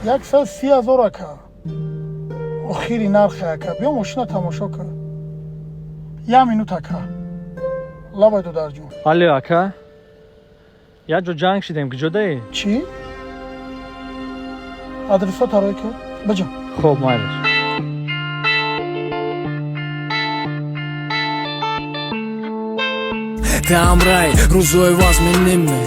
130 000, ака. Охири нархе, ака. Биё, мошина тамошо кун. Як минут, ака. Лабай, додарҷон. Алё, ака, як ҷо ҷанг шидем, куҷодаӣ? Чӣ? Адресо тарой ки, биҷам. Хоб, майлиш. Та ҳамраи рӯзои вазминиме,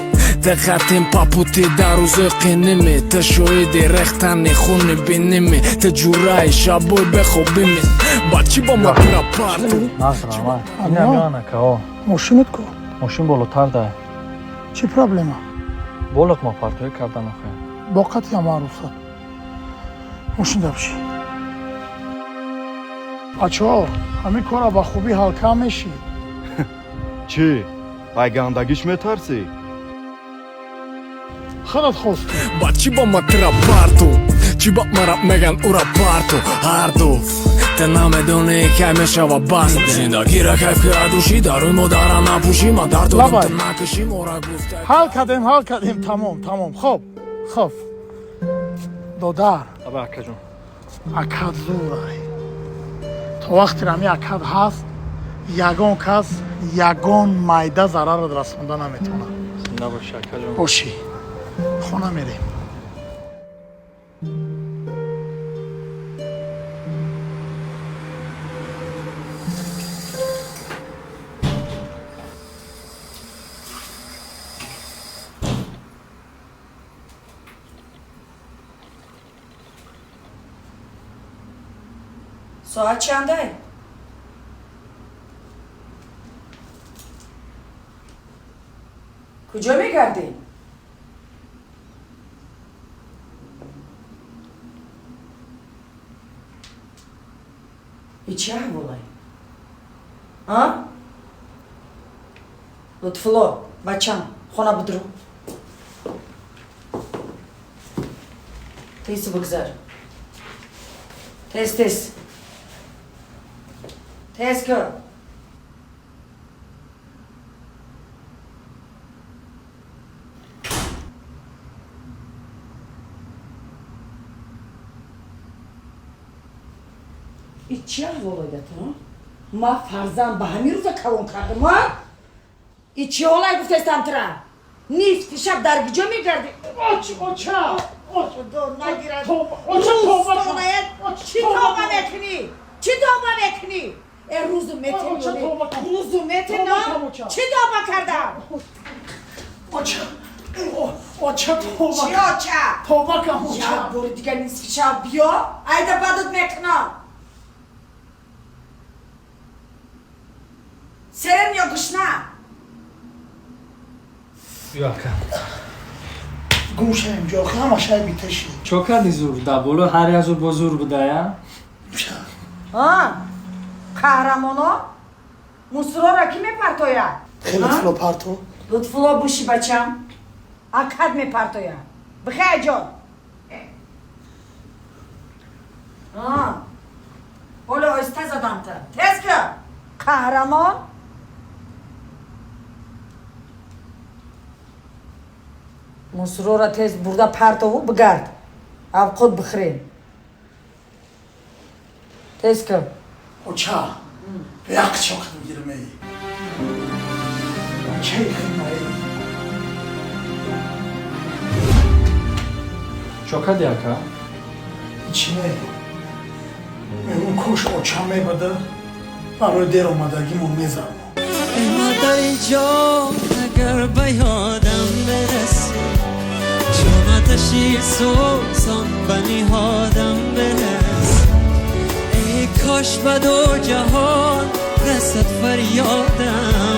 та хатим по пути дар рӯзои қиниме, та шоҳиди рехтани хуни биниме, та ҷураи шабои бехобиме. Ба чӣ ба ма пирапарту? Назрама инамён, ака, о. Мошинат ку? Мошин болотар да. Чӣ проблема? Болоқ ма партоӣ кардан охе. Бо қатъи маърусат мошин дабши. Бачаҳо, ҳамин кора ба хубӣ ҳалка мешӣ. Чӣ, ай гандагиш метарсӣ? Худат хостӣ. Ба чӣ ба ма тирапарту? Чӣ ба мара меган ура парту? Ҳарду та намедонӣ, кай мешава бас. Зиндагира кайф ки адушӣ, дар рӯи модара напӯшӣ. Ман дар додам, Лабай. та накушӣ мора гуфта. Ҳал кардем, ҳал кардем, тамом, тамом. Хоб, хоб, додар. Аба, акаҷон. Акад зурай. То вақте рами акад ҳаст, ягон кас ягон майда зарарат расонда наметавонад. Зинда бошӣ, акаҷон. Бошӣ, хона мерем. Соат чандай? Куҷо мегардӣ? И чӣ аҳволай, а? Лутфулло, бачам, хона будуру, тез бигзар, тез, тез, тез кун. И чӣ аҳволойдат? Ма фарзанд ба ҳамин рӯза калон кардам, а? И чӣ ҳолай гуфтестам тира? Нисфи шаб дар куҷо мегардӣ? Оча. Худо нагирад. Оча, тавба кун. Рӯстонаят. Чӣ тавба мекунӣ? Чӣ тавба мекунӣ? Э, рӯзу Оча, тавба кун. рӯзу метена. Тавба кун, оча. Чӣ тавба кардам? Оча, оча, тавба. Чӣ, оча? Тавба кун, оча. Як бори дига нисфи шаб биё, айда бадут мекунам. Серем ё гушна? Биё, ака. Гум шавем ҷо, ҳама шай битеши. Чо кардӣ? Зур да боло, ҳар як зур бо зур будая. А қаҳрамоно, мусроро кӣ мепартояд? Хеле фло парто. Лутфулло, буши, бачам, акад мепартояд. Бихай, ҷон. А ҳоло оҳиста задам та, тез ка, қаҳрамон. Мусрора тез бурда партову бигард, авқот бихӯрем, тез ка. Оча, як чоқ бигирмей, чай химаи. Чо кардӣ, ака? Чӣ не, мегум, кош оча мебада, барои дер омадагимон мезадмо. Эй модари ҷон, агар ба ёдам бирасӣ, чун оташи сӯзон ба ниҳодам бирасӣ, эй кош ба ду ҷаҳон расад фарёдам.